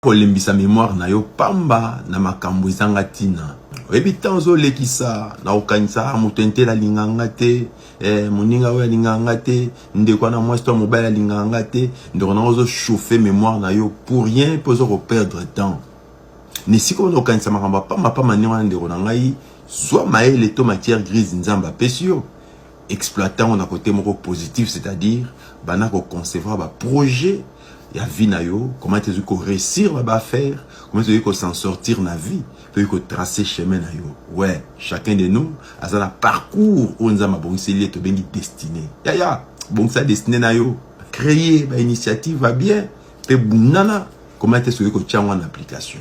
Kolembisa memoire na yo pamba na makambo ezanga ntina. Oyebi ntango ozolekisa na kokanisa, ah, moto entele alingaka nga te, eh, moninga oyo alingaka nga te, ndeko wana mwasi to mobali alingaka nga te, ndeko na ozochauffe mémoire na yo pour rien mpe ozo koperdre temps na esika wana okanisa makambo ya pamba pamba ndenge wana. Ndeko na ngai, zwa mayele to matière grise Nzambe apesi yo, exploite yango na côté moko positif, c'est-à-dire banda koconcevoir baprojet ya vie na yo, comment ezwi koréussir na baaffaire, comment ezwi kos'en sortir na vie, mpe kotracer chemin na yo. Ouais, chacun de nous aza na parcours oyo Nzambe abongiseli ye, tobengi destinée. Yaya, bongisa destinée na yo, créer bainitiative ya bien mpe bundana comment te soki kotia yango en application.